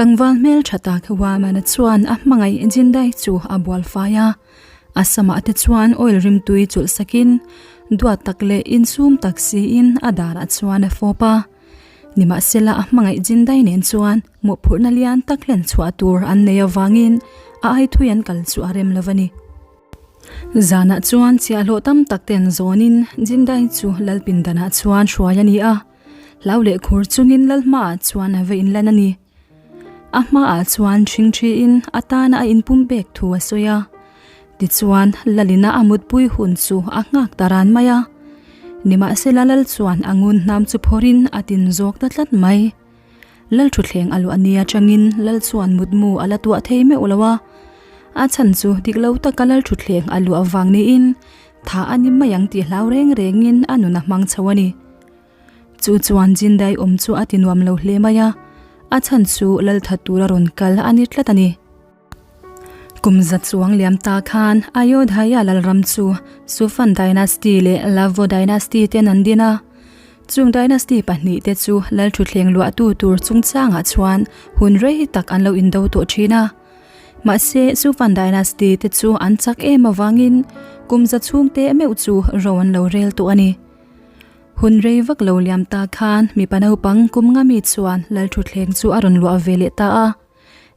Tlangval hmeltha tak Wamana chuan a hmangaih Jindai chu a bual fai a, a samah te chuan oil rimtui chulh sakin duat tak leh insum tak siin a darah chuan a fawp a. Nimahsela a hmangaih Jindai nen chuan mawhphurhna lian tak hlen chhuah tur an nei avangin a aithui an kal chu a rem lo a ni. Zanah chuan chhiahhlawh tam tak ten zawnin Jindai chu Lalpindanah chuan hruai a ni a. Hlau leh khur chungin lal hmaah chuan a va inlan a ni. A hmaah chuan ṭhingṭhiin a tana a inpum pek thu a sawi a. Tichuan, Lalina a mutpui hun chu a nghak ta ran mai a. Nimahsela Lal chuan a ngun hnam chu phawrhin a tin zawk ta tlat mai. Lal ṭhuthleng a luah ni aṭangin Lal chuan mutmu a la tuah thei meuh lo a. A chhan chu dik lo taka Lal ṭhuthleng a luah vang niin tha a ni mai ang tih hlau reng rengin a nun a hmang chho a ni. Chu chuan Jindai awm chu a ti nuam lo hle mai a, a chhan chu Laltha tura rawn kal a ni tlat a ni. Kum za chuang liam ta khan Ayodhya Lalram chu Sufan Dynasty leh Lavo Dynasty ten an din a. Chung dynasty pahnih te chu Lalthuthleng luahtu tur chungchangah chuan hun rei tak an lo indo tawh thin a. Mahse Sufan Dynasty te chu an chak em avangin kum za chhung te meuh chu ro an lo rel tawh a ni. Hun rei vak lo liam ta khan mipa naupang kum nga mi chuan Lalthuthleng chu a rawn luah ve leh ta a.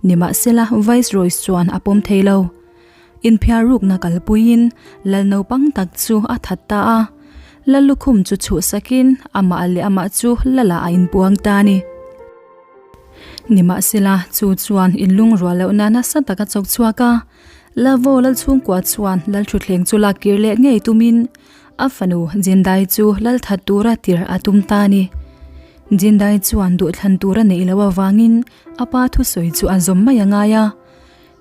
Nimahsela Viceroy chuan a pawm thei lo. Inphiar rukna kalpuiin Lal naupang tak chu a that ta a. Lal lukhum chu chhuhsakin amah leh amah chu Lala a inpuang ta a ni. Nimahsela chu chuan inlungrual lohna nasa tak a chawk chhuak a. Lavo Lalchhungkua chuan Lalthuthleng chu lak kir leh ngei tumin A fanu Jindai chu lal that tura tir a tum ta a ni. Jindai chuan duhthlan tur a neih loh avangin a pa thusawi chu a zawm mai a ngai a.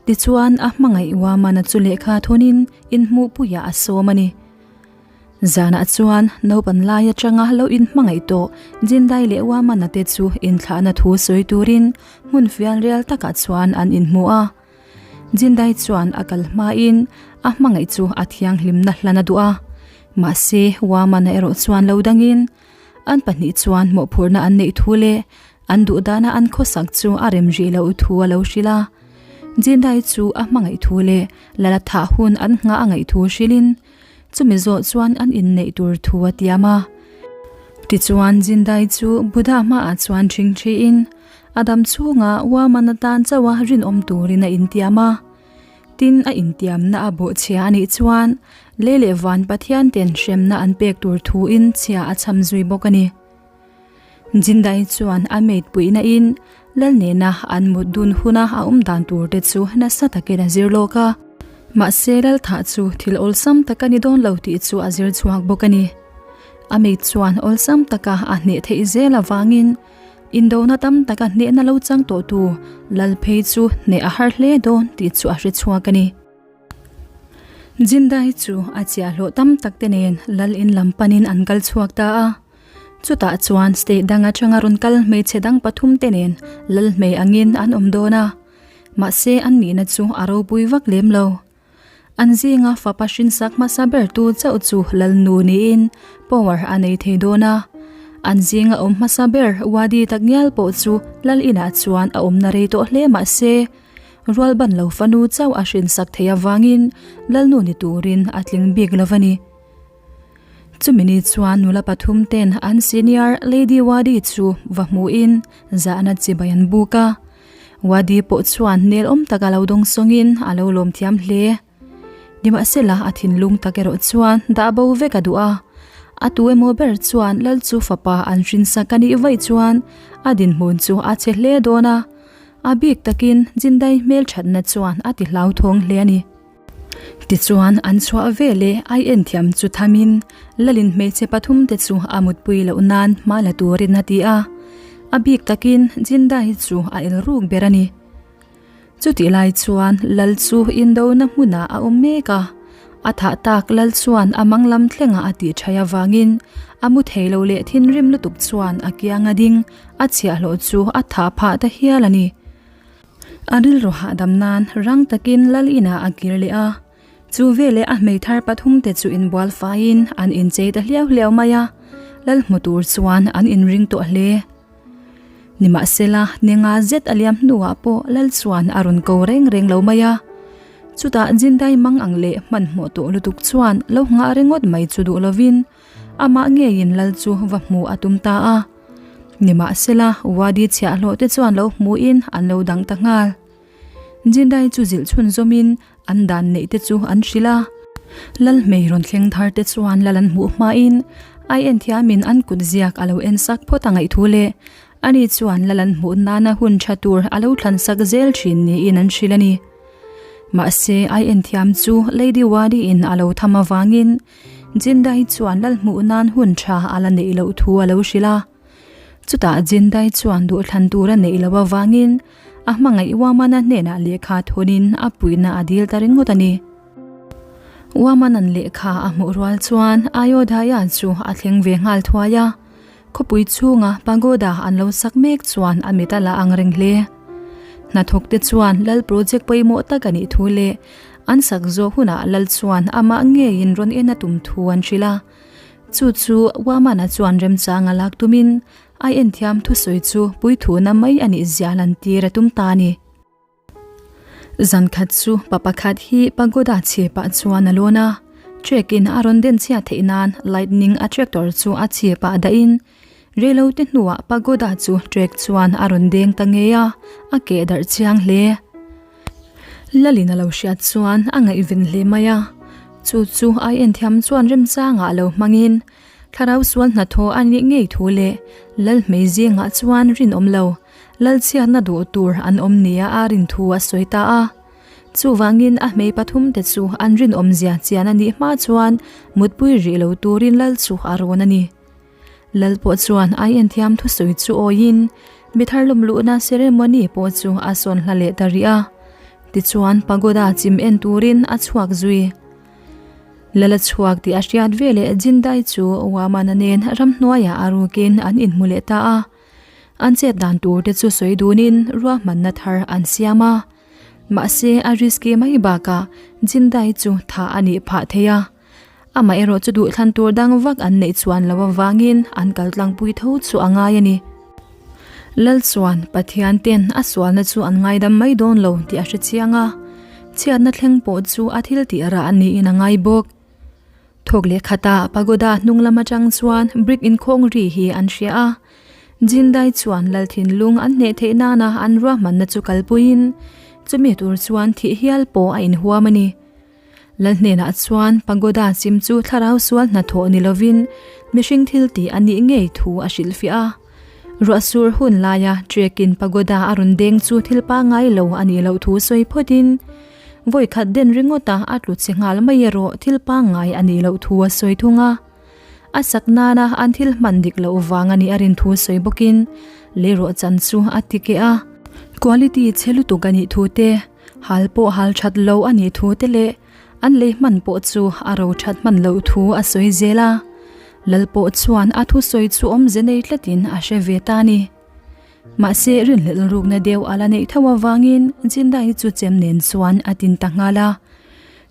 Tichuan a hmangaih Wamana chu lehkha thawnin inhmuhpuiah a sawm a ni. Zanah chuan naupan lai atanga lo inhmangaih tawh Jindai leh Wamana te chu inthlahna thu sawi turin hmun fianrial takah chuan an inhmu a. Jindai chuan a kal hmain a hmangaih chu a thianghlimna hlan a duh a, mahse Wamana erawh chuan lo dangin an pahnih chuan mawhphurhna an neih thu leh an duh dana an khawsak chu a rem rih loh thu a lo hrilh a. Jindai chu a hmangaih thu leh lala thah hun an nghah a ngaih thu hrilhin chumi zawh chuan an inneih tur thu a tiam a. Tichuan Jindai chu Buddha hmaah chuan ṭhingṭhiin A dam chhunga Waman atan chauha rinawm turin a intiam a. Tin, a intiamna a bawhchhia a nih chuan lei leh van Pathian ten hremna an pek tur thuin chhia a chham zui bawk a ni. Jindai chuan a mate puihna in Lal nena an mut dun huna a awm dan tur te chu nasa takin a zir lawk a. Mahse Lal thah chu thil awlsam tak a ni dawn lo tih chu a zir chhuak bawk a ni. A mate chuan awlsam taka a hneh theih zel avangin Indona tam taka hnehna lo chang tawhtu Lal phei chu hneh a har hle dawn tih chu a hre chhuak a ni. Jindai chu a chiahhlawh tam tak te nen Lal in lam panin an kal chhuak ta a. Chutah chuan state dang atanga rawn kal hmeichhe dang pathum te nen Lal hmei angin an awm dawn a. Mahse an nihna chu a ropui vak lem lo. An zinga fapa hrinsak hmasa bertu chauh chu Lalnu niin power a nei thei dawn a. An zinga awm hmasa ber Wadi takngial pawh chu Lal inah chuan a awmna rei tawh hle mah se, rualban lo fanu chauh a hrinsak thei avangin Lalnu ni turin a tling bik lo a ni. Chumi ni chuan nula pathum ten an senior Lady Wadi chu va hmuhin zahna chibai an buk a. Wadi pawh chuan nel awm taka lo dawng sawngin a lo lawm thiam hle. Nimahsela a thinlung tak erawh chuan dah bo vek a duh a. A tu emaw ber chuan Lal chu fapa an hrinsak a nih vaih chuan a dinhmun chu a che hle dawn a. A bik takin Jindai hmelthatna chuan a ti hlauthawng hle a ni. Tichuan an chhuah veleh ai en thiam chu thamin Lalin hmeichhe pathum te chu a mutpui loh nan hma la turin a ti a, a bik takin Jinda hi chu a el ruk ber a ni. Chutih lai chuan Lal chu indona hmunah a awm mek a, a thah tak Lal chuan a mang lam thlengah a tih thaih avangin a mu thei lo leh thinrim lutuk chuan a kiang a ding a chhiahhlawh chu a thah phah ta hial a ni. A rilru hahdam nan rang takin Lal inah a kir leh a, chu veleh a hmeithar pathum te chu inbual faiin an inchei ta hliau hliau mai a, Lal hmu tur chuan an inring tawh hle. Nimahsela, ni nga zet a liam hnuah pawh Lal chuan a rawn ko reng reng lo mai a. Chutah Jindai mang ang leh hmanhmawh tawh lutuk chuan lo nghah ringawt mai chu duh lovin amah ngeiin Lal chu va hmuh a tum ta a. Nimahsela, Wadi chhiahhlawh te chuan lo hmuhin an lo dang ta nghal. Jindai chu zilh chhunzawmin an dan neih te chu an hrilh a. Lalhmei rawn thleng thar te chuan lal an hmuh hmain ai en thiamin an kut ziak a lo en sak phawt a ngaih thu leh ani chuan lal an hmuh nana hun tha tur a lo thlan sak zel thin niin an hrilh a ni. Mahse ai en thiam chu Lady Wadi in a lo tham avangin Jindai chuan lal hmuh nan hun tha a la neih loh thu a lo hrilh a. Chutah Jindai chuan duhthlan tur a neih loh avangin a hmangaih Wamana hnenah lehkha thawnin a puihna a dil ta ringawt a ni. Wamanan lehkha a hmuh rual chuan Ayodhya chu a thleng ve nghal thuai a, khawpui chhunga pagoda an lo sak mek chuan a mit a la ang reng hle. Hnathawk te chuan lal project pawimawh tak a nih thu leh an sak zawh hunah lal chuan amah ngeiin rawn en a tum thu an hrilh a. Chu chu Wamana chuan remchang a lak tumin a enthiam thusawi chu puithuna mai a nih zia lantir a tum ta a ni. Zan khat chu pa pakhat hi pagoda chhepah chuan a lawn a, trek in a rawn den chhiat theih nan lightning a tractor chu a chhepah dahin reilo te hnuah pagoda chu trek chuan a rawn deng ta ngei a, a keh darh chiang hle. Lalin a lo hriat chuan a ngaihven hle mai a, chu chu ai enthiam chuan remchangah lo hmangin thlarau sual hnathawh a nih ngei thu leh Lalhmei zingah chuan rinawm lo Lalchhiatna duh tur an awm nia a rin thu a sawi ta a. Chuvangin a hmei pathumte chu an rinawmzia chian a nih hma chuan mutpui rih lo turin Lal chu a rawn a ni. Lal pawh chuan ai enthiam thusawi chu awiin mi thar lawm luhna ceremony pawh chu a sawn hla leh ta rih a. Tichuan pagoda chim en turin a chhuak zui. Lal a chhuak tih a hriat veleh Jindai chu Wamana nen ramhnuaiah a rukin an inhmu leh ta a. An chet dan tur te chu sawi dunin ruahmanna thar an siam a. Mahse a risky mai bakah Jindai chu tha a nih phah thei a. Amaherawh chu duhthlan tur dang vak an neih chuan lo avangin an kal tlangpui tho chu a ngai a ni. Lal chuan Pathian ten a sualna chu an ngaidam mai dawn lo tih a hre chiang a, chhiatna thleng pawh chu a thil tih rah niin a ngai bawk. Thawk leh khata pagoda hnung lam atang chuan brick inkhawng ri hi an hria a. Jindai chuan lal thinlung an hneh theih nana an ruahmanna chu kalpuiin chumi tur chuan thih hial pawh a inhuam a ni. Lal hnenah chuan pagoda chim chu thlarau sual hnathawh ni lovin mihring thil tih a nih ngei thu a hrilhfiah a. Ruahsur hun laia trek-in pagoda a rawn deng chu thil pangngai lo a nih loh thu sawi phawtin vawi khat den ringawta a tlu che nghal mai erawh thil pangngai a nih loh thu a sawi thung a. A sak nana an thil hman dik loh vang a nih a rin thu sawi bawkin leirawh chan chu a ti keh a. Quality chhe lutuk a nih thu te, hal pawh hal that lo a nih thu te leh an lei hman pawh chu a ro that hman loh thu a sawi zel a. Lal pawh chuan a thusawi chu awmze nei tlatin a hre ve ta a ni. Mahse rinhlelh rukna deuh a la neih tho avangin Jindai chu chem nen chuan a tin ta nghal a.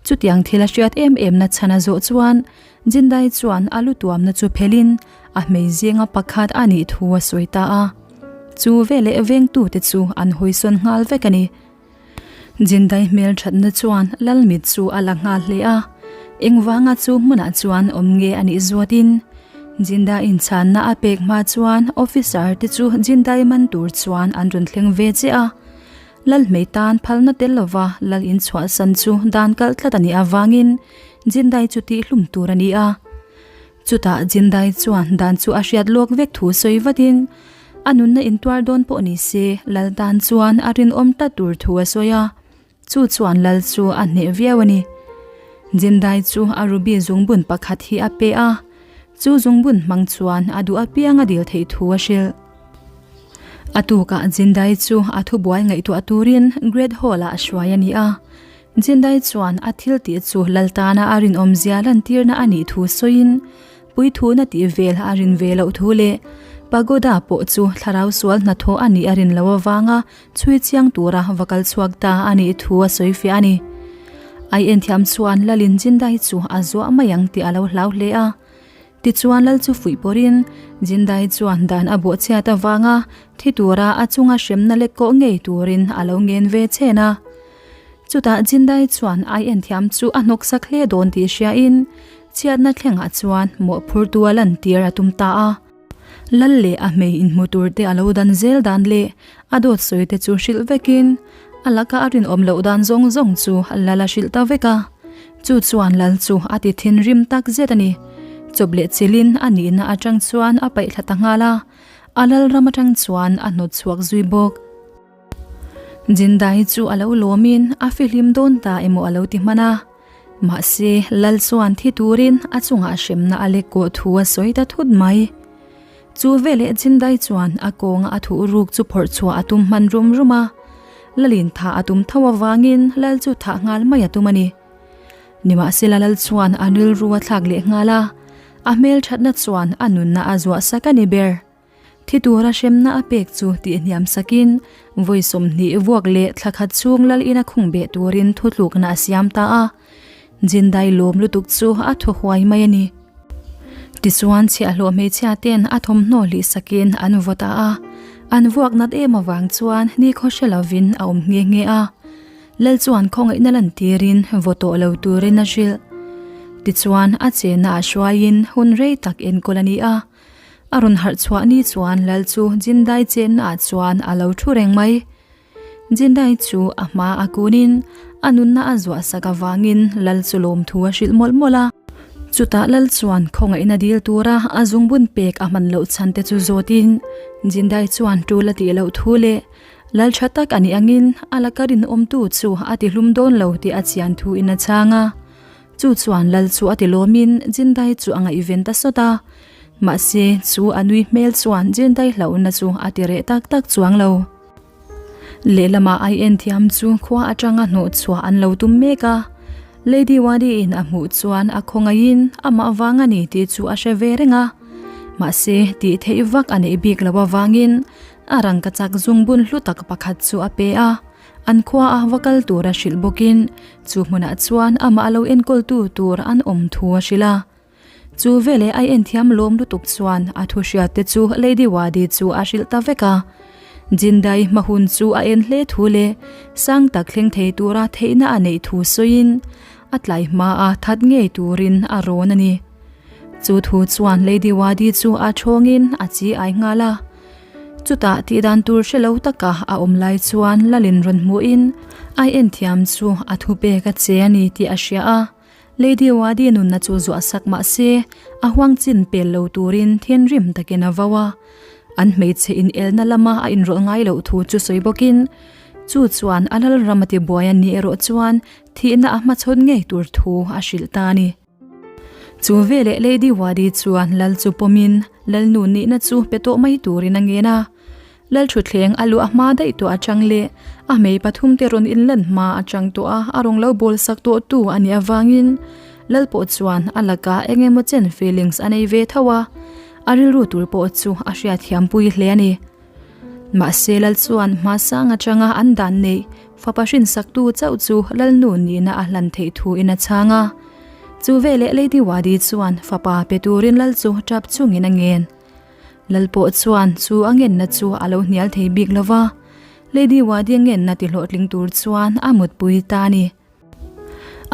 Chutiang thil a hriat em em na chhan a zawh chuan Jindai chuan a lu tuamna chu phelhin a hmei zinga pakhat a nih thu a sawi ta a. Chu veleh vengtute chu an hawisawn nghal vek a ni. Jindai hmel thatna chuan Lalmit chu a la nghal hle a, engvanga chu hmunah chuan awm nge a nih zawtin Jindai inchhanna a pek hma chuan officer te chu Jindai man tur chuan an rawn thleng ve che a. Lalhmei tan phalna tel lova Lal inchhuahsan chu dan kalh tlat a nih avangin Jindai chu tihhlum tur a ni a. Chutah Jindai chuan dan chu a hriat lawk vek thu sawi vatin a nunna intuar dawn pawh ni se Lal tan chuan a rinawm tlat tur thu a sawi a, chu chuan Lal chu a hneh viau a ni. Jindai chu a ruby zungbun pakhat hi a pe a, chu zungbun hmang chuan a duh apiang a dil theih thu a hrilh. A tukah Jindai chu a thubuai ngaihtuah turin Great Hall-ah a hruai a ni a. Jindai chuan a thil tih chu Lal tana a rinawmzia lantirna a nih thu sawiin puithuna tih vel a rin ve loh thu leh Pagoda pawh chu thlarau sual hnathawh a nih a rin loh avanga chhui chiang tura va kal chhuak ta a nih thu a sawi fiah a ni. Ai enthiam chuan Lalin Jindai chu a zuah mai ang tih a lo hlau hle a. Tichuan lal chu fuih pawrin Jindai chuan dan a bawhchhiat avanga thi tura a chunga hremna lek kawh ngei turin a lo ngen ve chhen a. Chutah Jindai chuan ai enthiam chu a hnawksak hle dawn tih hriain chhiatna thlengah chuan mawhphurtu a lantir a tum ta a. Lal leh a hmei inhmu tur te a lo dan zel dan leh a dawt sawi te chu hrilh vekin a laka a rinawm loh dan zawng zawng chu lal a hrilh ta vek a. Chu chuan lal chu a ti thinrim tak zet a ni. Chawp leh chilhin a nihna atang chuan a paih thla ta nghal a, a lal ram atang chuan a hnawt chhuak zui bawk. Jindai chu a lo lawmin a fihlim dawn ta emaw a lo ti hman a. Mahse, lal chuan thi turin a chungah hremna a lek kawh thu a sawi ta thut mai. Chu veleh Jindai chuan a kawnga a thuh ruk chu phawrh chhuah a tum hman rum rum a. Lalin thah a tum tho avangin lal chu thah nghal mai a tum a ni. Nimahsela lal chuan a rilru a thlak leh nghal a, a hmelthatna chuan a nunna a zuah sak a ni ber. Thi tura hremna a pek chu tihhniam sakin vawi 20 vuak leh thla khat chhung lal ina khung beh turin thutlukna a siam ta a. Jindai lawm lutuk chu a thaw huai mai a ni. Tichuan chhiahhlawh hmeichhia ten a thawmhnaw hlih sakin an vaw ta a. An vuak nat em avang chuan nikhaw hre lovin a awm nghe nghe a. Lal chuan khawngaihna lantirin vaw tawh lo turin a hrilh. Tichuan a chenna ah hruaiin hun rei tak enkawl a ni a. A rawn harh chhuah ni chuan Lal chu Jindai chenna ah chuan a lo thu reng mai. Jindai chu a hma a kunin a nunna a zuah sak avangin Lal chu lawmthu a hrilh mawlh mawlh a. Chutah Lal chuan khawngaihna dil tura a zungbun pek a hman loh chhan te chu zawtin Jindai chuan tul a tih loh thu leh Lal tha tak a nih angin a laka rinawmtu chu a ti hlum dawn lo tih a chian thu in a chhang a. Chu chuan Lal chu a ti lawmin Jindai chu a ngaihven ta sawt a. Mahse, chu a nui hmel chuan Jindai hlauhna chu a ti reh tak tak chuang lo. Lehlamah ai en thiam chu khua atanga hnawh chhuah an lo tum mek a. Lady Wadi in a hmuh chuan a khawngaihin amah vang a ni tih chu a hre ve reng a. Mahse, tih theih vak a neih bik loh avangin a rangkachak zungbun hlu tak pakhat chu a pe a. An khua a va kal tur a hrilh bawkin chu hmunah chuan amah lo enkawltu tur an awm thu a hrilh a. Chu veleh a enthiam lawm lutuk chuan a thu hriat te chu Lady Wadi chu a hrilh ta vek a. Jindai hma hun chu a en hle thu leh sang tak thleng thei tura theihna a neih thu sawiin a tlai hma a that ngei turin a rawn a ni. Chu thu chuan Lady Wadi chu a thawngin a chi ai nghal a. Chutah tihdan tur hre lo taka a awm lai chuan Lalin rawn hmuhin ai enthiam chu a thupek a che a ni tih a hria a. Lady Wadi nunna chu zuah sak mah se, a huang chin pel lo turin thinrim takin a vau a. An hmeichhe inelna lama a inrawlh ngai loh thu chu sawi bawkin, chu chuan a lalram a tibuai a nih erawh chuan thihna a hmachhawn ngei tur thu a hrilh ta a ni. Chu veleh Lady Wadi chuan lal chu pawmin lalnu nihna chu pe tawh mai turin a ngen a. Lal thutthleng a luah hma daih tawh atang leh a hmei pathumte rawn inlan hma atang tawh a a rawn lo bawl sak tawh tu a nih avangin Lal pawh chuan a lakah eng emaw chen feelings a nei ve tho a, a rilru tur pawh chu a hriatthiampui hle a ni. Mahse Lal chuan hma sang atanga an dan neih fapa hrinsaktu chauh chu Lalnu nihna a hlan theih thu in a chhang a. Chu veleh Lady Wadi chuan fapa pe turin Lal chu tap chungin a ngen. Lal pawh chuan chu a ngenna chu a lo hnial thei bik lo va, Lady Wadi ngenna ti hlawhtling tur chuan a mutpui ta a ni.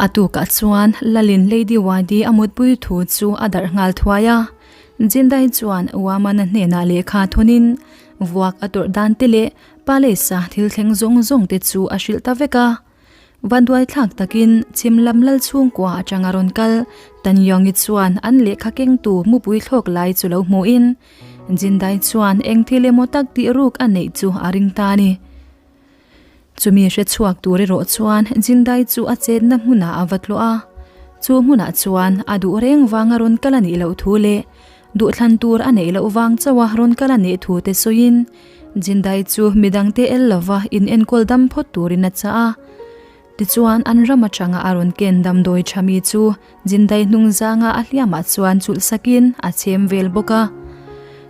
A tukah chuan Lalin Lady Wadi a mutpui thu chu a darh nghal thuai a. Jindai chuan Wamana hnenah lehkha thawnin vuak a tawrh dan te leh palace-a thil thleng zawng zawng te chu a hrilh ta vek a. Vanduai thlak takin chhim lam lal chhungkua atanga rawn kal Tanyongi chuan an lehkha kengtu mupui thlawk lai chu lo hmuhin Jindai chuan eng thil emaw tak tih ruk a neih chu a ring ta a ni. Chumi hre chhuak tur erawh chuan Jindai chu a chetna hmunah a va tlawh a, chu hmunah chuan a duh reng vanga rawn kal a nih loh thu leh duhthlan tur a neih loh vang chauha rawn kal a nih thu te sawiin Jindai chu midangte el lova in enkawl dam phawt turin a chah a. Tichuan an ram atanga a rawn ken damdawi tha mi chu Jindai hnung zanga a hliamah chuan chulh sakin a chhem vel bawk a.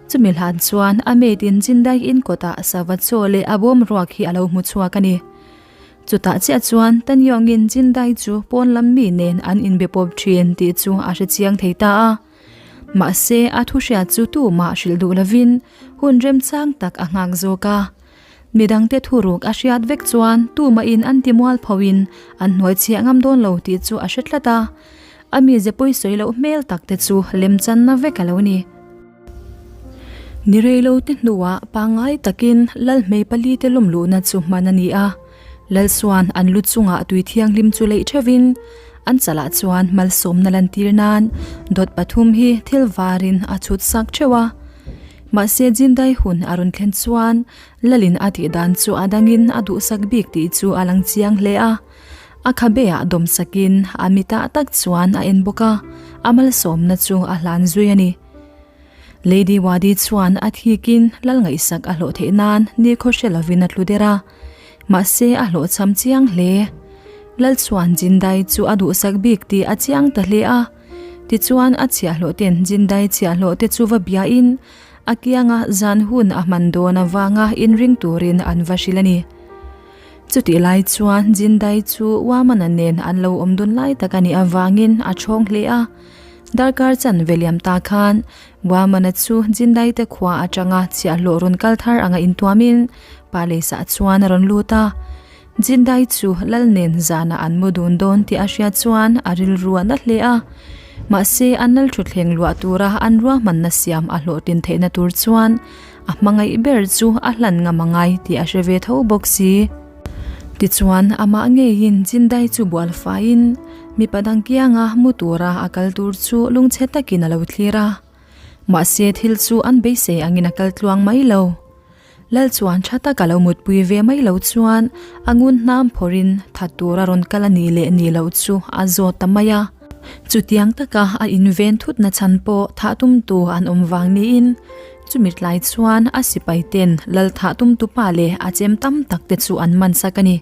Chumi hlan chuan a maid in Jindai in kawtah sava chaw leh a bawm ruak hi a lo hmu chhuak a ni. Chutah chiah chuan Tanyawngin Jindai chu pawn lam mi nen an inbe pawp thin tih chu a hre chiang thei ta a. Mahse, a thu hriat chu tumah hrilh duh lovin hun remchang tak a nghak zawk a. Midangte thuruk a hriat vek chuan tumahin an ti mualphoin an hnuai chhiah ngam dawn lo tih chu a hre tlat a. A mize pawisawi loh hmel tak te chu lemchanna vek a lo ni. Ni reilo te hnuah pangngai takin Lalhmei pali te lawm luhna chu hman a ni a. Lalsuan an lu chungah tui thianghlim chu leih theuhin an chalah chuan malsawmna lantir nan dawt pathum hi thil varin a chhut sak theuh a. Mahse Jindai hun a rawn thlen chuan Lalin a tih dan chu a dangin a duhsak bik tih chu a lang chiang hle a. A khabeah dawm sakin a mitah tak chuan a en bawk a, a malsawmna chu a hlan zui a ni. Lady Wadi chuan a thikin lal ngaihsak a hlawh theih nan nikhaw hre lovin a tlu der a, mahse a hlawhchham chiang hle. Lal chuan Jindai chu a duhsak bik tih a chiang ta hle a, tichuan a chhiahhlawh ten Jindai chhiahhlawh te chu va biain a kianga zan hun a hman dawn avanga inring turin an va hrilh a ni. Chutih lai chuan Jindai chu Wamana nen an lo awm dun lai tak a nih avangin a chhawng hle a. Darkar chanve liam ta khan Wamana chu Jindai te khua atanga chhiahhlawh rawn kal thar anga intuamin palace ah chuan a rawn lut a. Jindai chu lal nen zanah an mu dun dawn tih a hriat chuan a rilru a na hle a. Mahse an lal thutthleng luah tura an ruahmanna siam a hlawhtlin theihna tur chuan a hmangaih ber chu a hlan ngam a ngai tih a hre ve tho bawk si. Tichuan, amah ngeiin Jindai chu bual faiin mipa dang kianga mu tura a kal tur chu lungchhe takin a lo thlir a. Mahse, thil chu an beisei angin a kal tluang mai lo. Lal chuan tha taka lo mutpui ve mai lo chuan a ngun hnam phawrhin that tura rawn kal a nih leh nih loh chu a zawt ta mai a. Chutiang taka a inven thutna chhan pawh thah tumtu an awm vang niin Chumi tlai chuan a sipai ten lal thah tum tupa leh a chem tam tak te chu an man sak a ni.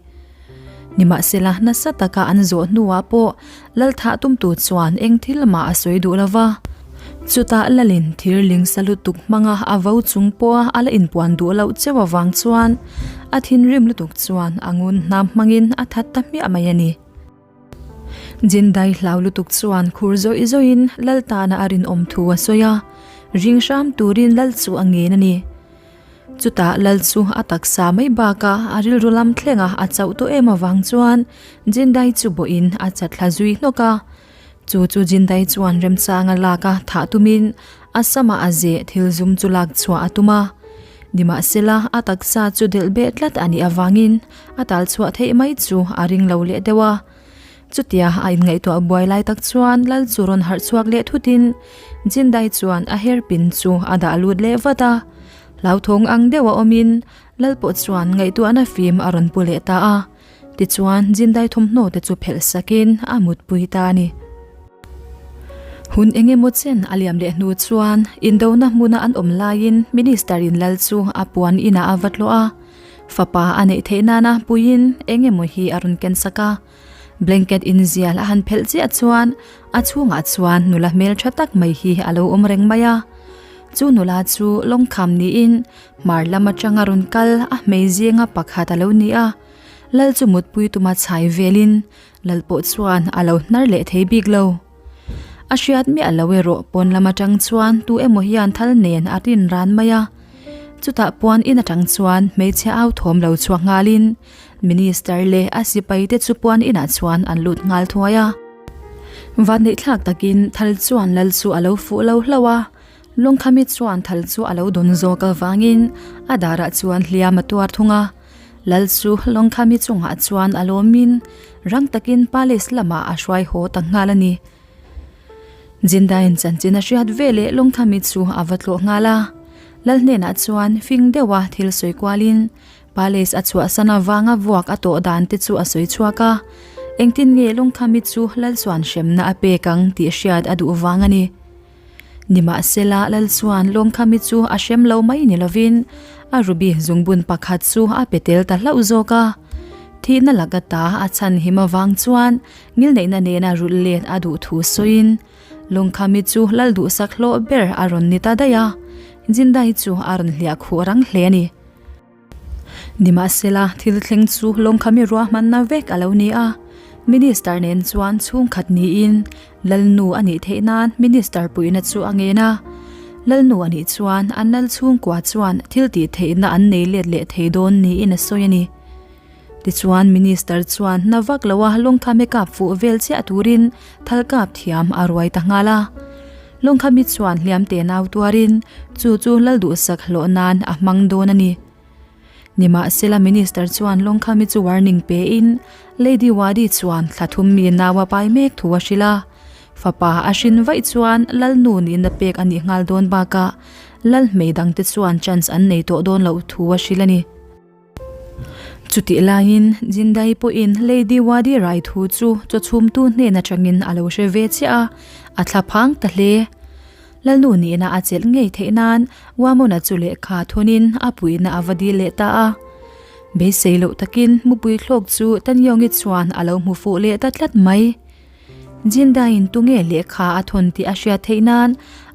Nimahsela nasa taka an zawh hnuah pawh lal thah tum tu chuan eng thil mah a sawi duh lo va. Chutah lalin thir ling sa lutuk hmanga a vo chung pawha a la inpuan duh loh cheu avang chuan a thinrim lutuk chuan a ngun hnam hmangin a that ta hmiah mai a ni. Jindai hlau lutuk chuan khur zawih zawihin lal tana a rinawm thu a sawi a, ring hram turin lal chu a ngen a ni. Chutah lal chu a taksa mai bakah a rilru lam thlenga a chauh tawh em avang chuan Jindai chu bawhin a chat thla zui hnawk a. Chu chu Jindai chuan remchanga lak a thah tumin a sama a zeh thil zum chu lak chhuah a tum a. Nimahsela a taksa chu delh beh tlat a nih avangin A tal chhuah theih mai chu a ring lo leh deuh a. Chutia a inngaihtuah buai lai tak chuan lal chu rawn harh chhuak leh thutin Jindai chuan a hairpin chu a dah lut leh vat a. Hlauthawng ang deuh a awmin lal pawh chuan ngaihtuahna fim a rawn pu leh ta a. Tichuan Jindai thawmhnaw te chu phelh sakin a mutpui ta a ni. Hun eng emaw chen a liam leh hnu chuan indona hmuna an awm laiin Minister in lal chu a puan inah a va tlawh a. Fapa a neih theih nana puiin eng emaw hi a rawn ken sak a. Blanket inzial a han phelh chiah chuan a chhungah chuan nula hmeltha tak mai hi a lo awm reng mai a. Chu nula chu lawngkham niin hmar lam atanga rawn kal a hmei zinga pakhat a lo ni a. Lal chu mutpui tuma chhai velin Lal pawh chuan a lo hnar leh thei bik lo. A hriat miah lo erawh pawn lam atang chuan tu emaw hian thal nen a rin ran mai a. Chutah puan in atang chuan hmeichhe au thawm lo chhuak nghalin Minister leh a sipai te chu puan inah chuan an lut nghal thuai a. Vanneih thlak takin thal chuan lal chu a lo fuh lo hlauh a, Lawngkhami chuan thal chu a lo dawn zawk avangin a darah chuan hliam a tuar thung a. Lal chu Lawngkhami chungah chuan a lawmin rang takin palace lamah a hruai haw ta nghal a ni. Jindaiin chanchin a hriat veleh Lawngkhami chu a va tlawh nghal a. Lal hnenah chuan fing deuha thil sawi kualin palace a chhuahsan avanga vuak a tawh dan te chu a sawi chhuak a. Engtin nge Lawngkhami chu Lal chuan hremna a pek ang tih hriat a duh vang a ni. Nimahsela, Lal chuan Lawngkhami chu a hrem lo mai ni lovin a ruby zungbun pakhat chu a pe tel ta hlauh zawk a. Thihna laka ta a chhan him avang chuan ngilneihna nena rulh let a duh thu sawiin Lawngkhami chu Lal duhsak hlawh ber a rawn ni ta daih a, Jindai chu a rawn hliah khuh rang hle a ni. Nimahsela, thil thleng chu Lawngkhami ruahmanna vek a lo ni a. Minister nen chuan chhungkhat niin Lalnu a nih theih nan Minister puihna chu a ngen a. Lalnu a nih chuan an lal chhungkua chuan thil tih theihna an nei let leh thei dawn niin a sawi a ni. Tichuan Minister chuan na vak loa lawngkhame kap fuh vel chiah turin thal kap thiam a ruai ta nghal a. Lawngkhami chuan hliam te nau tuarin chu chu lal duhsak hlawh nan a hmang dawn a ni. Nimahsela Minister chuan lawngkhami chu warning pein Lady Wadi chuan thla thum mi nau a pai mek thu a hrilh a. Fapa a hrin vaih chuan Lalnu nihna pek a nih nghal dawn bakah Lal hmei dangte chuan chance an nei tawh dawn loh thu a hrilh a ni. Chutih laiin Jindai pawhin Lady Wadi rai thu chu chawchhumtu hnen atangin a lo hre ve chiah a, a thla phang ta hle. Lalnu nihna a chelh ngei theih nan Wamona chu lehkha thunin a puihna a va dil leh ta a. Beisei loh takin mupui thlawk chu Tanyawngi chuan a lo hmu fuh leh ta tlat mai. Jindaiin tunge lehkha a thawn tih a hriat theih nan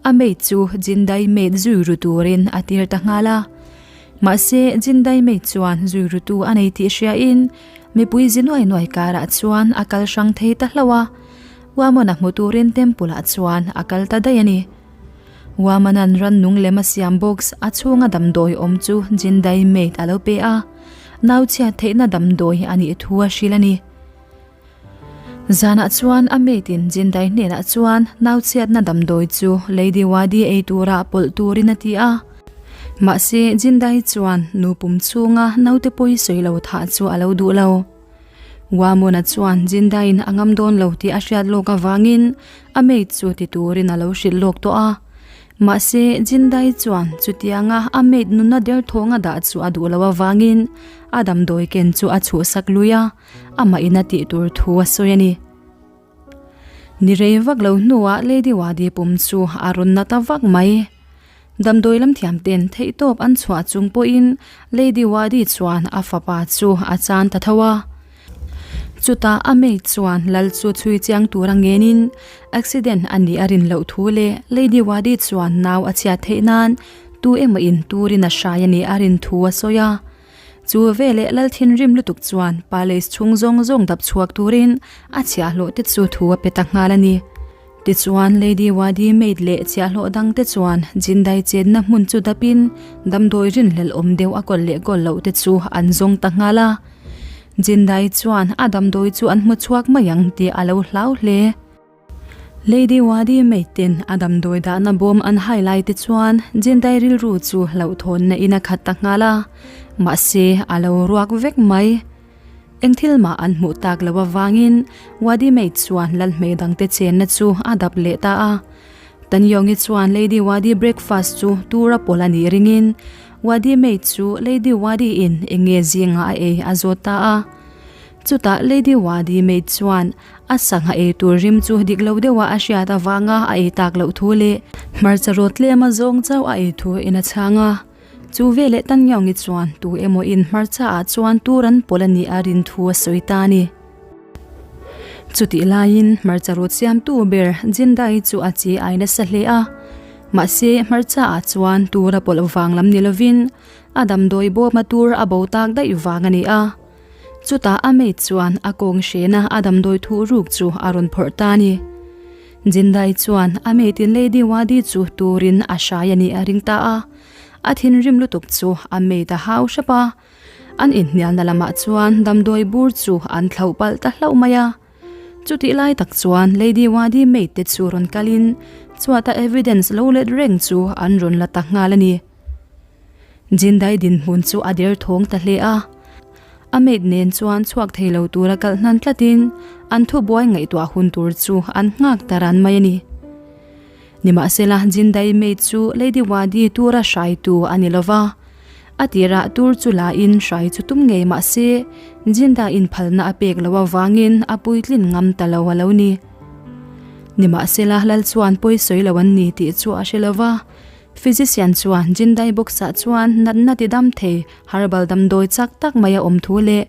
a maid chu Jindai maid zui ru turin a tir ta nghal a. Mahse, Jindai maid chuan zui rutu a nei tih hriain mipui zi nuai nuai karah chuan a kal hrang thei ta hlauh a. Wamon-a hmu turin temple ah chuan a kal ta daih a ni. Wamon-a'n rannung lem a siam box a chhunga damdawi awm chu Jindai maid a lo pe a, nau chhiat theihna damdawi a nih thu a hrilh a ni. Zanah chuan a maid in Jindai hnenah chuan nau chhiatna damdawi chu Lady Wadi ei tura pawlh turin a ti a. Mahse, Jindai chuan nu pum chhunga naute pawi sawi lo thah chu a lo duh lo. Wamona chuan Jindaiin a ngam dawn lo tih a hriat lawk avangin a maid chu ti turin a lo hrilh lawk tawh a. Mahse, Jindai chuan chutianga a maid nunna derthawnga dah chu a duh loh avangin a damdawi ken chu a chhuhsak lui a, amah in a tih tur thu a sawi a ni. Ni rei vak lo hnuah Lady Wadi pum chu a rawn na ta vak mai. Damdawi lam thiam ten theihtawp an chhuah chung pawhin Lady Wadi chuan a fapa chu a chan ta tho a. Chutah a maid chuan lal chu chhui chiang tur a ngenin accident a nih a rin loh thu leh Lady Wadi chuan nau a chhiat theih nan tu emaw in turin a hrai a nih a rin thu a sawi a. Chu veleh lal thinrim lutuk chuan palace chhung zawng zawng dap chhuak turin a chhiahhlawh te chu thu a pe ta nghal a ni. Tichuan Lady Wadi maid leh chhiahhlawh dang te chuan Jindai chenna hmun chu dapin damdawi rinhlelh awm deuh a kawlh leh kawlh loh te chu an zawng ta nghal a. Jindai chuan a damdawi chu an hmu chhuak mai ang tih a lo hlau hle. Lady Wadi maid-ten a damdawi dahna bawm an hai lai te chuan Jendai rilru chu hlauhthawnna in a khat ta nghal a, mahse a lo ruak vek mai. Eng thil mah an hmuh tak loh avangin Wadi maid chuan Lalhmei dangte chenna chu a dap leh ta a. Tanyongi chuan Lady Wadi breakfast chu tura pawl a nih ringin Wadi maid chu Lady Wadi in eng nge zingah a ei a zawt ta a. Chutah Lady Wadi maid chuan A sangha ei tur rim chu dik lo deuha a hriat avanga a ei tak loh thu leh hmarcha rawt tlema zawng chauh a ei thu in a chhang a. Chu veleh Tangyongi chuan tu emaw in hmarcha ah chuan tur an pawlh a nih a rin thu a sawi ta a ni. Chutih laiin hmarcha rawt siamtu ber Jindai chu a chi ai nasa hle a. Mahse hmarcha ah chuan tur a pawlh vang lam ni lovin a damdawi bawma tur a bo tak daih vang a ni a. Chutah a maid chuan a kawng hrena a damdawi thuh ruk chu a rawn phawrh ta a ni. Jindai chuan a maid in Lady Wadi chu turin a hrai a nih a ring ta a. A thinrim lutuk chu a maid a hau hrep a. An inhnialna lamah chuan damdawi bur chu an thlauh palh ta hlauh mai a. Chutih lai tak chuan Lady Wadi maid te chu rawn kalin chhuata evidence lo let reng chu an rawn la ta nghal a ni. Jindai dinhmun chu a der thawng ta hle a. A maid nen chuan chhuak thei lo tura kalh hnan tlatin an thubuai ngaihtuah hun tur chu an nghak ta ran mai a ni. Nimahsela Jindai maid chu Lady Wadi tura hraitu a ni lova, a tirah tur chu lain hrai chu tum ngei mah se Jinda inphalna a pek loh avangin a puitlin ngam ta lo a lo ni. Nimahsela lal chuan pawi sawi lo an ni tih chu a hre lova, Physician chuan Jindai box-ah chuan natna ti dam thei herbal damdawi chak tak mai a awm thu leh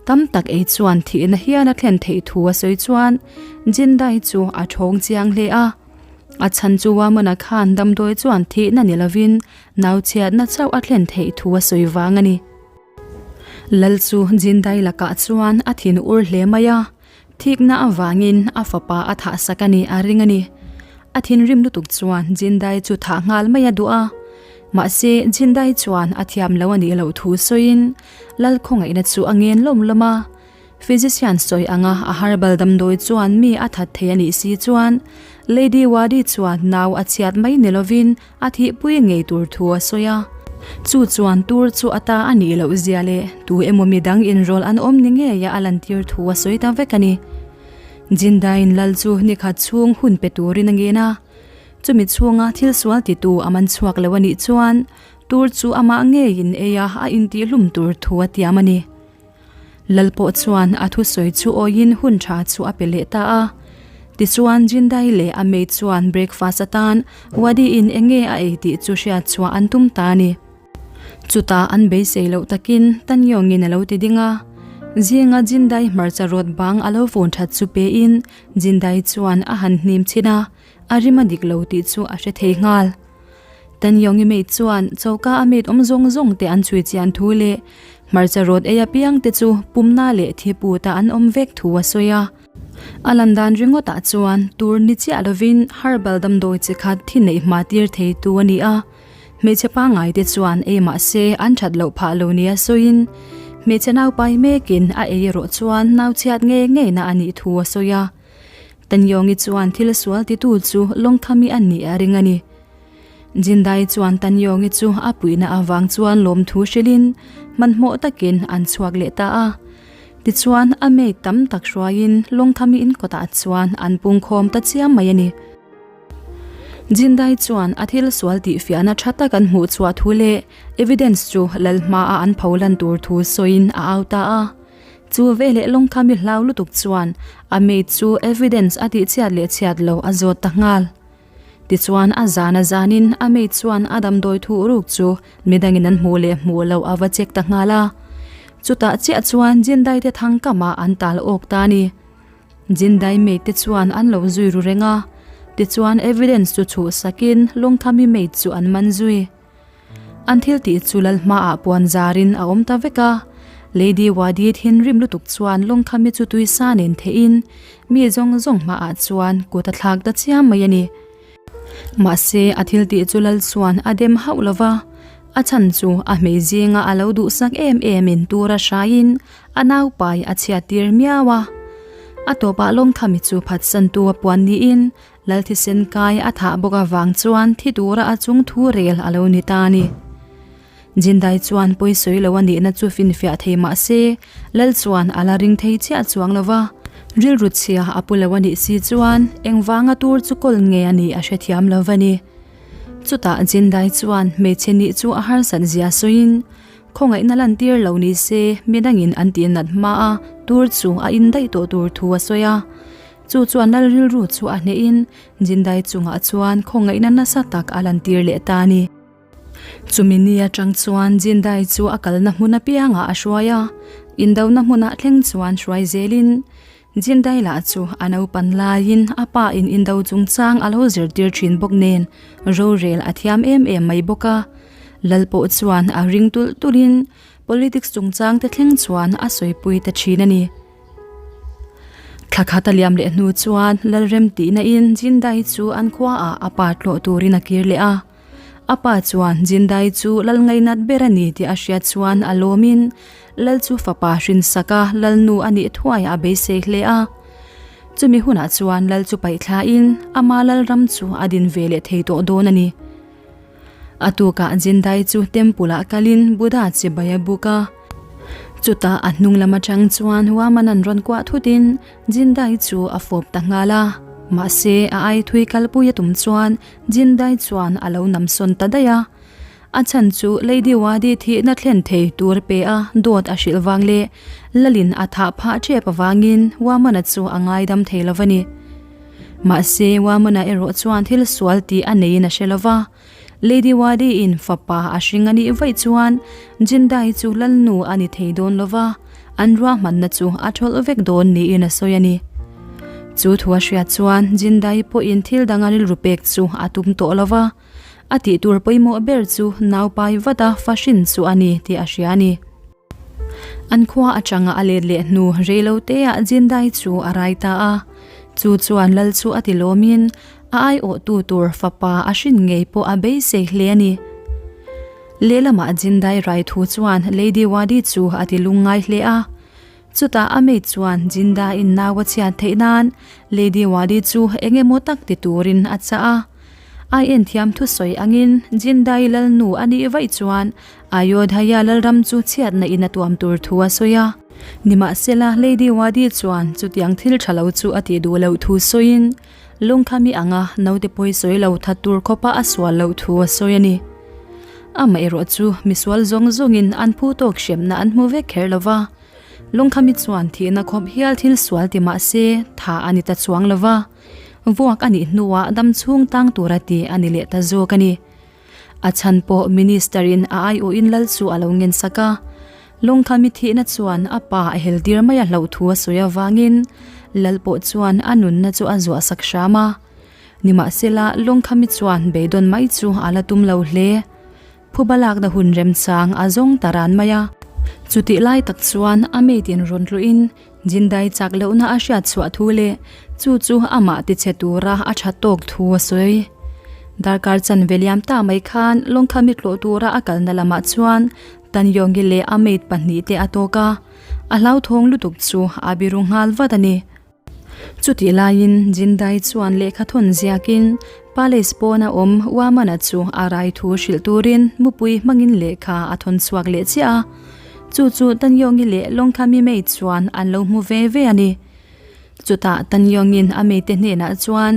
tam tak ei chuan thihna hial a thlen theih thu a sawi chuan Jindai chu a thawng chiang hle a. A chhan chu Wamona khan damdawi chuan thihna ni lovin nauchhiatna chauh a thlen theih thu a sawi vang a ni. Lal chu Jindai lakah chuan a thin ur hle mai a. Thikna avangin a fapa a thah sak a nih a ring a ni. A thinrim lutuk chuan Jindai chu thah nghal mai a duh a. Mahse, Jindai chuan a thiam lo a nih loh thu sawiin Lalkhawngaihna chu a ngen lawm lawm a. Physician sawi anga a herbal damdawi chuan mi a that thei a nih si chuan Lady Wadi chuan nau a chhiat mai ni lovin a thihpui ngei tur thu a sawi a. Chu chuan tur chu a ta a nih loh zia leh tu emaw midang inrawlh an awm ni ngeia a lantir thu a sawi ta vek a ni. Jindain lal chu nikhat chhung hun pe turin a ngen a, chumi chhunga thil sual titu a man chhuak lo a nih chuan tur chu amah ngeiin ei a a intihhlum tur thu a tiam a ni. Lal pawh chuan a thusawi chu awiin hun tha chu a pe leh ta a. Tichuan Jindai leh a mate chuan breakfast atan Wadi-in enge a ei tih chu hriat chhuah an tum ta a ni. Chutah an beisei loh takin Tanyawngin a lo ti ding a. Zinga Jindai hmarcha rawt bang a lo vawn that chu pein Jindai chuan a han hnim chhin a, a rim a dik lo tih chu a hre thei nghal. Tanyongi mate chuan choka a mate awm zawng zawng te an chhui chian thu leh hmarcha rawt ei apiang te chu pumna leh thiputa an awm vek thu a sawi a. A lan dan ringawtah chuan tur ni chiah lovin herbal damdawi chi khat thi neih hma tir thei tu a ni a. Hmeichhe pangngai te chuan ei mah se an that loh phah lo nia sawiin hmeichhe naupai mekin a ei erawh chuan nauchhiat ngei ngeina a nih thu a sawi a. Tanyongi chuan thil sual titu chu lawngthami a nih a ring a ni. Jindai chuan Tanyongi chu a puihna avang chuan lawmthu hrilhin hmanhmawh takin an chhuak leh ta a. Tichuan a mate tam tak hruaiin lawngthami in kawtah chuan an pungkhawm ta chiam mai a ni. Jindai chuan a thil sual tih fiahna tha tak an hmuh chhuah thu leh evidence chu lal hmaah an pho lan tur thu sawiin a au ta a. Chu veleh lawngkhami hlau lutuk chuan a mate chu evidence a tih chhiat leh chhiat lo a zawt ta nghal. Tichuan a zan a zanin a mate chuan a damdawi thuh ruk chu midangin an hmuh leh hmuh loh a va check ta nghal a. Chutah chiah chuan Jindai te thang kamah an tal awk ta a ni. Jindai mate te chuan an lo zui ru reng a. Tichuan evidence chu chhuh sakin lawngkhami mate chu an man zui. An thil tih chu lal hmaah puan zarin a awm ta vek a. Lady Wadi thinrim lutuk chuan lawngkhami chu tui sa nen theihin mi zawng zawng hmaah chuan kut a thlak ta chiam mai a ni. Mahse a thil tih chu lal chuan a dem hauh lo va, a chhan chu a hmei zinga a lo duhsak em emin tur a hraiin a naupai a chhiattir miau a. A tawpah lawngkhami chu phatsantu a puan niin Lal thisen kai a thah bawk avang chuan thi tura a chung thu rel a lo ni ta a ni. Jindai chuan pawisawi lo a nihna chu finfiah thei mah se, Lal chuan a la ring thei chiah chuang lo va. Rilru chhia a pu lo a nih si chuan engvanga tur chu kawl nge a nih a hrethiam lo va ni. Chutah Jindai chuan hmeichhe nih chu a harsat zia sawiin, Khawngaihna lantir lo ni se midangin an tihnat hma a tur chu a indaih tawh tur thu a sawi a. Chu chuan Lal rilru chu a hnehin Jindai chungah chuan khawngaihna nasa tak a lantir leh ta a ni. Chumi ni atang chuan Jindai chu a kalna hmun apiangah a hruai a, indona hmunah thleng chuan hruai zelin Jindai lah chu a naupan laiin a pa in indo chungchang a lo zirtir thin bawk nen rorel a thiam em em mai bawk a. Lal pawh chuan a ring tulh tulhin politics chungchang te thleng chuan a sawipui ta thin a ni. Thla khat a liam leh hnu chuan Lalrem tihna in Jindai chu an khua ah a pa tlawh turin a kir leh a. A pa chuan Jindai chu Lal ngainat ber a ni tih a hriat chuan a lawm in Lal chu fapa hrinsak a Lalnu a nih thuai a beisei hle a. Chumi hunah chuan Lal chu paih thla in ama Lalram chu a din ve leh thei tawh dawn a ni. A tukah Jindai chu temple ah kalin Buddha chibai a buk a. Chutah a hnung lam atang chuan Waman an rawn kuah thutin Jindai chu a fawp ta nghal a. Mahse a ai thui kalpui a tum chuan Jindai chuan a lo namsawn ta daih a. A chhan chu Lady Wadi thihna thlen thei tur pe a dawt a hrilh vang leh Lalin a thah phah tep avangin Wamana chu a ngaidam thei lo va ni. Mahse Wamana erawh chuan thil sual tih a neiin a hre lo va. Lady Wadi-in fapa a hring a nih vaih chuan Jindai chu lalnu a ni thei dawn lo va, an ruahmanna chu a thawlh vek dawn niin a sawi a ni. Chu thu a hriat chuan Jindai pawhin thil danga rilru pek chu a tum tawh lo va, a tih tur pawimawh ber chu naupai vata fa hrin chu a ni tih a hria a ni. An khua atanga a let leh hnu reiloteah Jindai chu a rai ta a. Chu chuan lal chu a ti lawmin a aiawhtu tur fapa a hrin ngei pawh a beisei hle a ni. Lehlamah Jindai rai thu chuan Lady Wadi chu a ti lungngai hle a. Chutah a mate chuan Jinda in nau a chhiat theih nan Lady Wadi chu eng emaw tak ti turin a chah a. Ai en thiam thusawi angin Jindai lalnu a nih vaih chuan Ayodhaya lalram chu chhiatna in a tuam tur thu a sawi a. Nimahsela Lady Wadi chuan chutiang thil tha lo chu a tih duh loh thu sawiin Lungkhami anga naute pawi sawi lo that tur khawpa a sual loh thu a sawi a ni. Amaherawh chu misual zawng zawngin an phu tawk hremna an hmu vek kher lo va, Lungkhami chuan thihna khawp hial thil sual ti mah se tha a ni ta chuang lo va, vuak a nih hnuah dam chhung tang tura ti a ni leh ta zawk a ni. A chhan pawh Minister in a aiawhin lal chu a lo ngen sak a, Lungkhami thihna chuan a pa a hel tir mai a hlauh thu a sawi avangin lal pawh chuan a nunna chu a zuah sak hram a. Nimahsela Lungkhami chuan beidawn mai chu a la tum lo hle. Phuba lakna hun remchang a zawng ta ran mai a. Chutih lai tak chuan a mate in rawn tluhin Jindai chak lohna a hriat chhuah thu leh chu chu amah tichhe tura a tha tawk thu a sawi. Darkar chanve liam ta mai khan Lawngkhami tlawh tura a kalna lamah chuan Tanyawngi leh a mate pahnihte a tawk a, a hlauthawng lutuk chu a biru nghal vat a ni. Chutih laiin Jindai chuan lehkha thawn ziakin Palace pawna awm Wamana chu a rai thu hrilh turin mupui hmangin lehkha a thawn chhuak leh chiah a. Chu chu Tanyawngi leh Lawngkhami mei chuan an lo hmu ve ve a ni. Chutah Tanyawngin a meite hnenah chuan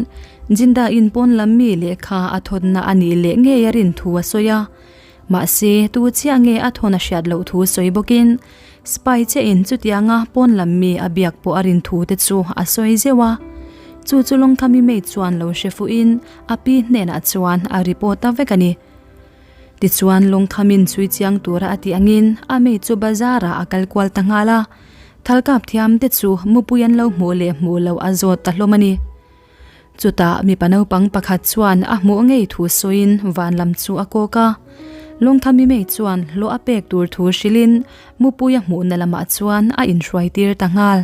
Jindaiin pawn lam mi lehkha a thawnna a nih leh ngei a rin thu a sawi a. Mahse, tu chiah nge a thawn a hriat loh thu sawi bawkin Spy che in chutianga pawn lam mi a biak pawh a rin thu te chu a sawi zeuh a. Chu chu Lawngkhami mei chuan lo hre fuh in a pi hnenah chuan a report a vek a ni. Tichuan Lawngkhamin chui chiang tura a tih angin a mei chu bazar ah a kal kual ta nghal a. Thalkap thiam te chu mupui an lo hmuh leh hmuh loh a zawt ta hlawm a ni. Chutah mipa naupang pakhat chuan a hmuh ngei thu sawiin van lam chu a kawk a. Lawngthami mei chuan hlawh a pek tur thu hrilhin mupui a hmuhna lamah chuan a inhruai tir ta nghal.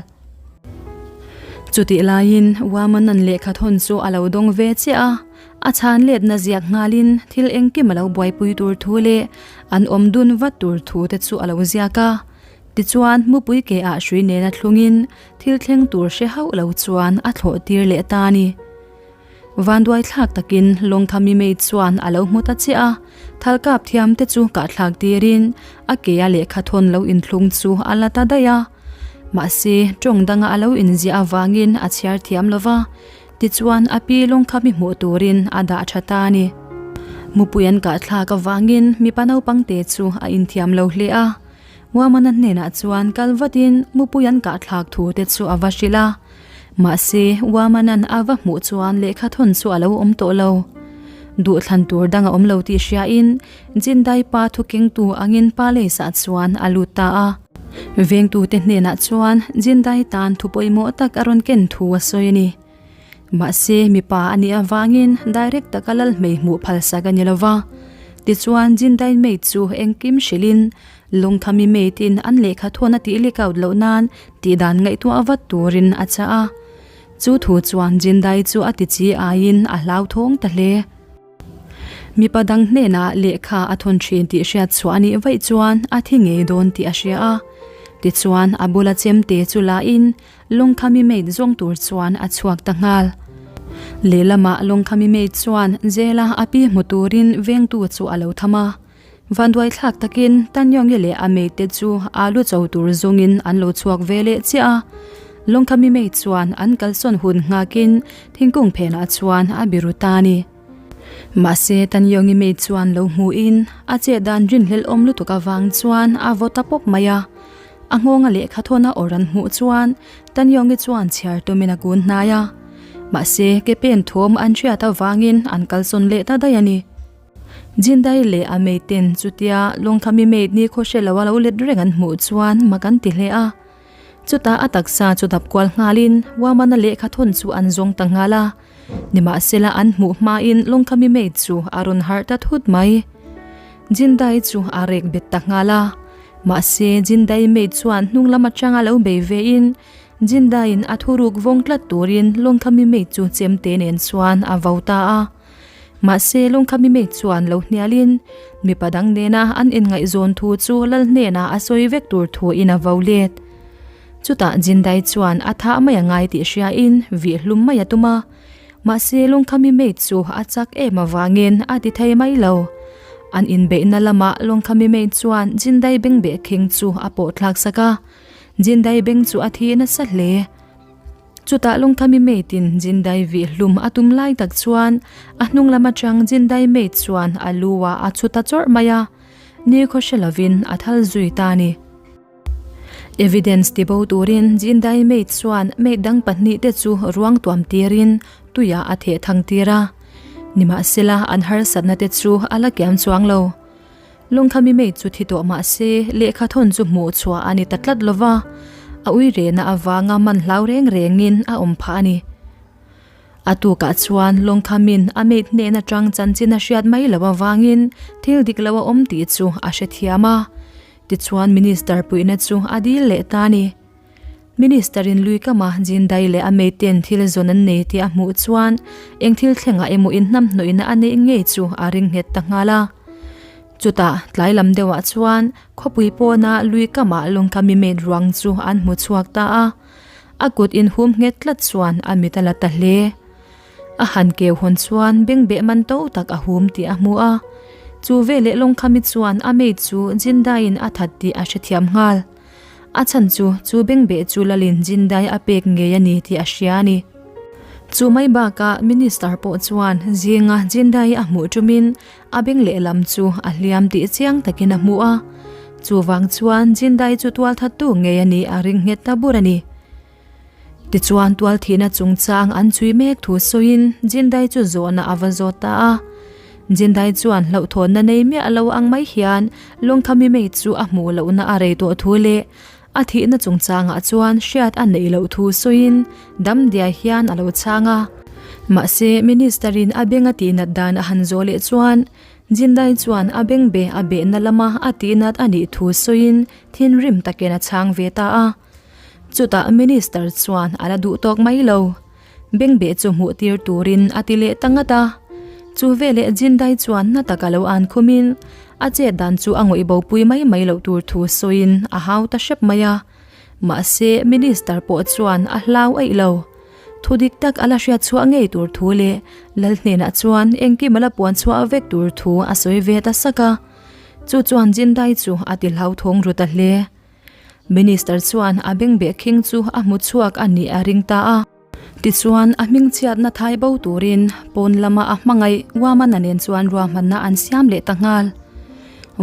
Chutih laiin Wamanan lehkha thawn chu a lo dawng ve chiah a, a chhan letna ziak nghalin thil engkim a lo buaipui tur thu leh an awm dun vat tur thu te chu a lo ziak a. Tichuan mupui ke ah hrui nena thlungin Thil thleng tur hre hauh lo chuan a thlawh tir leh ta a ni. Vanduai thlak takin Lawngthami mei chuan a lo hmu ta chiah a, thalkap thiam te chu kahthlak tirin a ke a lehkha thawn lo inthlung chu a la ta daih a. Mahse, tawng danga a lo inziah avangin a chhiar thiam lo va, tichuan a pi Lawngthami hmuh turin a dah tha ta a ni. Mupui an kahthlak avangin mipa naupang te chu a inthiam lo hle a. Wamana hnenah chuan kal vatin mupui an kahthlak thu te chu a va hrilh a. Mahse, Wamana'n a va hmuh chuan lehkha thawn chu a lo awm tawh lo. Duhthlan tur dang a awm lo tih hriain Jindai pa thukengtu angin palace-ah chuan a lut ta a. Vengtute hnenah chuan Jindai tan thu pawimawh tak a rawn ken thu a sawi a ni. Mahse, mipa a nih avangin direct taka lal hmei hmuh phalsak a ni lo va. Tichuan, Jindai maid chu engkim hrilhin Lungthami maid in an lehkha thawn a tih leak out loh nan tih dan ngaihtuah vat turin a chah a. Chu thu chuan Jindai chu a ti chi aiin a hlauthawng ta hle. Mipa dang hnenah lehkha a thawn thin tih hriat chhuah a nih vaih chuan a thi ngei dawn tih a hria a. Tichuan, a bula chemte chu la in Lungkhami maid zawng tur chuan a chhuak ta nghal. Lehlamah Lungkhami maid chuan Zela a pi hmu turin vengtu chu a lo tham a. Vanduai thlak takin Tanyawngi leh a maid te chu alu cho tur zawngin an lo chhuak ve leh chiah a. Lungkhami maid chuan an kalsawn hun nghakin thingkung phenah chuan a biru ta a ni. Mahse Tanyawngi maid chuan lo hmuhin a chet dan rinhlelh awm lutuk avang chuan a vaw ta pawp mai a. A nghawnga lehkha thawn a awr an hmuh chuan Tanyawngi chuan chhiar tumin a kun hnai a. Mahse ke pen thawm an hriat avangin an kalsawn leh ta daih a ni. Jindai leh a maid ten chutia Lawngthami maid ni khaw hre lo a lo let reng an hmuh chuan mak an ti hle a. Chutah a taksa chu dap kual nghalin Wamana lehkha thawn chu an zawng ta nghal a. Nimahsela an hmuh hmain Lawngthami maid chu a rawn harh ta thut mai. Jindai chu a rek bet ta nghal a. Mahse, Jindai maid chuan hnung lam atanga lo bei vein Jindaiin a thuruk vawng tlat turin Lawngkhami maid chu chemte nen chuan a vo ta a. Mahse, Lawngkhami maid chuan lo hnialin mipa dang nena an inngaihzawn thu chu lal hnenah a sawi vek tur thuin a vo let. Chutah Jindai chuan a thah mai a ngai tih hriain vih hlum mai a tum a. Mahse, Lawngkhami maid chu a chak em avangin a ti thei mai lo. An inbeihna lamah Lawngkhami maid chuan Jindai bengbeh khing chu a pawh thlak sak a. Jindai beng chu a thi nasa hle. Chutah Lawngkhami maid in Jindai vih hlum a tum lai tak chuan a hnung lam atang Jindai maid chuan a lu ah a chhu ta chawrh mai a. Ni khaw hre lovin a thal zui ta a ni. Evidence ti bo turin Jindai maid chuan maid dang pahnihte chu ruang tuam tirin tuiah a theh thang tir a. Nimahsela an harsatna te chu a la kiam chuang lo. Lawngkhami maid chu thi tawh mahse lehkha thawn chu hmuh chhuah a ni ta tlat lova, a ui rehna avanga man hlau reng rengin a awm phah a ni. A tukah chuan Lawngkhamin a maid hnen atang chanchin a hriat mai loh avangin thil dik lo a awm tih chu a hrethiam a. Tichuan Minister puihna chu a dil leh ta a ni. Minister-in lui kama Jindai leh a maid-ten thil zawn an nei tih a hmuh chuan eng thil thlengah emaw inhnamhnawihna a neih ngei chu a ring nghet ta nghal a. Chutah tlai lam deuhah chuan khawpui pawna lui kama Lawngkhami maid ruang chu an hmu chhuak ta a. A kut inhum nghet tlat chuan a mit a la ta hle. A han keu hawn chuan bengbeh man to tak a hum tih a hmu a. Chu veleh Lawngkhami chuan a maid chu Jindaiin a that tih a hrethiam nghal. A chhan chu chu bengbeh chu lalin Jindai a pek ngei a ni tih a hria a ni. Chu mai bakah Minister pawh chuan zinga Jindai a hmuh tumin a beng lehlam chu a hliam tih chiang takin a hmu a. Chuvang chuan Jindai chu tualthattu ngei a nih a ring nghet ta bur a ni. Tichuan tualthihna chungchang an chhui mek thu sawiin Jindai chu zawhna a va zawt ta a. Jindai chuan hlauhthawnna nei miah lo ang mai hian Lawngkhami mei chu a hmuh lohna a rei tawh thu leh a thihna chungchangah chuan hriat a neih loh thu sawiin damdiai hian a lo chhang a. Mahse Minister-in a beng a tihnat dan a han zawh leh chuan Jindai chuan a bengbe a behna lama a tihnat a nih thu sawiin thinrim takin a chhang ve ta a. Chutah Minister chuan a la duh tawk mai lo. Bengbeh chu hmuh tir turin a ti leh ta ngat a. Chu veleh Jindai chuan na taka lo an khumin a chet dan chu a ngawih bopui mai mai loh tur thu sawiin a hau ta hrep mai a. Mahse Minister pawh chuan a hlau aih lo. Thu dik tak a la hriat chhuah ngei tur thu leh Lal hnenah chuan engkim a la puan chhuah vek tur thu a sawi ve ta sak a. Chu chuan Jindai chu a ti hlauthawng ru ta hle. Minister chuan a bengbeh khing chu a hmu chhuak a nih a ring ta a. Tichuan, a hmingchhiatna thai bo turin pawn lama a hmangaih Wamana nen chuan ruahmanna an siam leh ta nghal.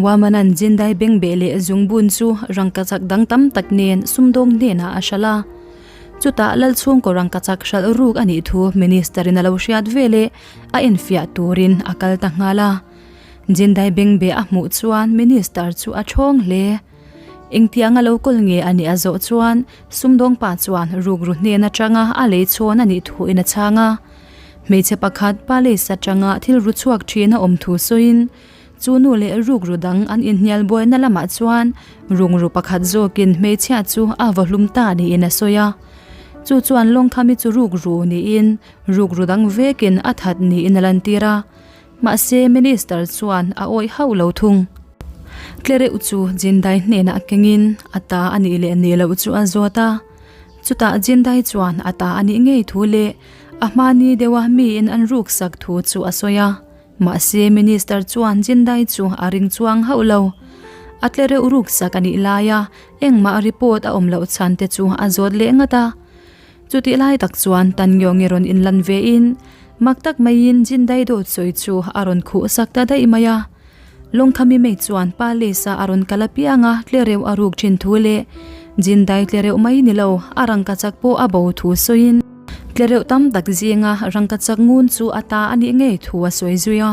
Wamana'n Jindai bengbeh leh zungbun chu rangkachak dang tam tak nen sumdawng hnenah a hralh a. Chutah Lalchhungkaw rangkachak hralh ruk a nih thu Minister-in a lo hriat veleh a enfiah turin a kal ta nghal a. Jindai bengbeh a hmuh chuan Minister chu a thawng hle. Engtianga lo kawl nge a nih a zawh chuan sumdawng pa chuan rukru hnen atanga a lei chhawn a nih thuin a chhang a. Hmeichhe pakhat palace atanga thil ru chhuak thin a awm thu sawiin chu nu leh rukru dang an inhnial buaina lamah chuan rukru pakhat zawkin hmeichhia chu a vaw hlum ta niin a sawi a. Chu chuan Lawngkhami chu rukru niin rukru dang vekin a that niin a lantir a. Mahse Minister chuan a awih hauh lo thung. Tlereuh chu Jindai hnenah kengin a ta a nih leh nih loh chu a zawt a. Chutah Jindai chuan a ta a nih ngei thu leh a hmani deuha miin an ruksak thu chu a sawi a. Mahse Minister chuan Jindai chu a ring chuang hauh lo. A tlereuh ruksak a nih laia engmah report a awm loh chhan te chu a zawt leh ngat a. Chutih lai tak chuan Tangyongi rawn inlan vein mak tak maiin Jindai dawt sawi chu a rawn khuh sak ta daih mai a. Lawngkhami mai chuan Palace-a a rawn kal apiang a tlereuh a ruk thin thu leh Jindai tlereuh mai ni lo a rangkachak pawh a bo thu sawiin tlereuh tam tak zinga rangkachak ngun chu a ta a nih ngei thu a sawi zui a.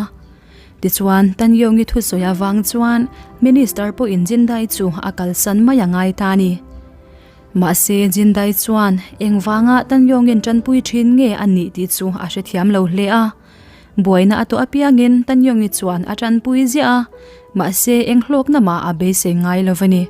Tichuan Tangyongi thusawi avang chuan Minister pawhin Jindai chu a kalsan mai a ngai ta a ni. Mahse, Jindai chuan engvanga Tanyongin tanpui thin nge a nih tih chu a hrethiam lo hle a. Buaina a tawh apiangin Tanyongi chuan a tanpui ziah a, mahse eng hlawkna mah a beisei ngai lo a ni.